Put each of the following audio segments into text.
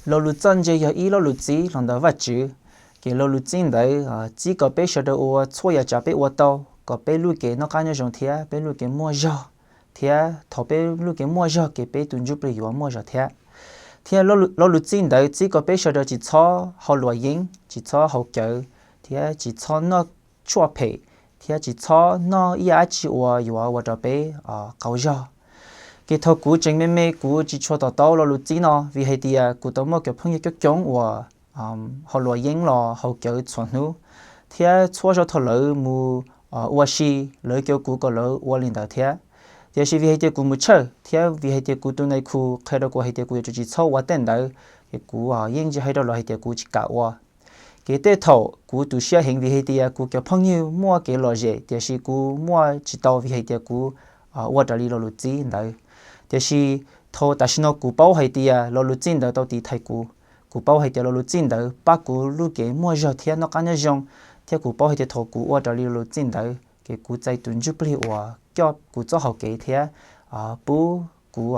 Lo lus txawj ntse yog ib lo lus txib los ntawm Vajtswv, ces lo lus txib ntawd txib kom peb sawv daws ua txhua yam tsav peb ua tau kom peb lub cev noj qab nyob zoo thiab peb lub cev muaj zog, thiab thaum peb lub cev muaj zog ces peb tus ntsuj plig yuav muaj zog thiab. Thiab lo lus txib ntawd txib kom peb sawv daws tsis txhob haus luam yeeb, tsis txhob haus cawv, thiab tsis txhob noj tshuaj phem, thiab tsis txhob noj ib yam dab tsi uas yuav ua rau peb qaug zog. Ces thaum kuv tseem me me kuv tsis tshua to taub lo lus txib no, vim hais tias kuv tau muaj cov phooj ywg coob coob uas haus luam yeeb los haus cawv txhua hnub, thiab txhua zaus thaum lawv mus ua si, lawv caw kuv kom lawv ua li ntawd thiab. Tiam sis vim hais tias kuv mus tshawj thiab vim hais tias kuv tus nai khu qhia rau kuv hais tias kuv yuav tsum tsis txhob ua tej ntawd, ces kuv yeej ntsia hais rau lawv hais tias kuv tsis kam ua. Ces tej thaum kuv tu siab heev vim hais tias kuv cov phooj ywg muaj kev lom zem tiam sis kuv muaj tsis tau vim hais tias kuv ua raws li lo lus txib ntawd. Tiam sis thaum tam sim no kuv paub hais tias lo lus txib ntawd tau tiv thaiv kuv, kuv paub hais tias lo lus txib ntawd pab kuv lub cev muaj zog thiab noj qab nyob zoo, thiab kuv paub hais tias thaum kuv ua raws li lo lus txib ntawd ces kuv txais tus ntsuj plig uas coj kuv txoj hau kev thiab pub kuv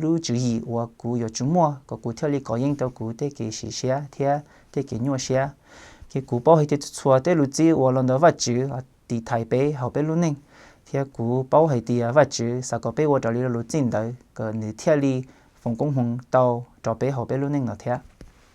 lub tswv yim uas kuv yuav tsum muaj kom kuv thiaj li kov yeej tau kuv tej kev sim siab thiab tej kev nyuaj siab. Ces kuv paub hais tias txhua tej lus txib uas los ntawm Vajtswv tiv thaiv peb hauv peb lub neej, thiab kuv paub hais tias Vajtswv xav kom peb ua raws li lo lus txib ntawd kom nws thiaj li foom koob hmoov tau rau peb hauv peb lub neej no thiab.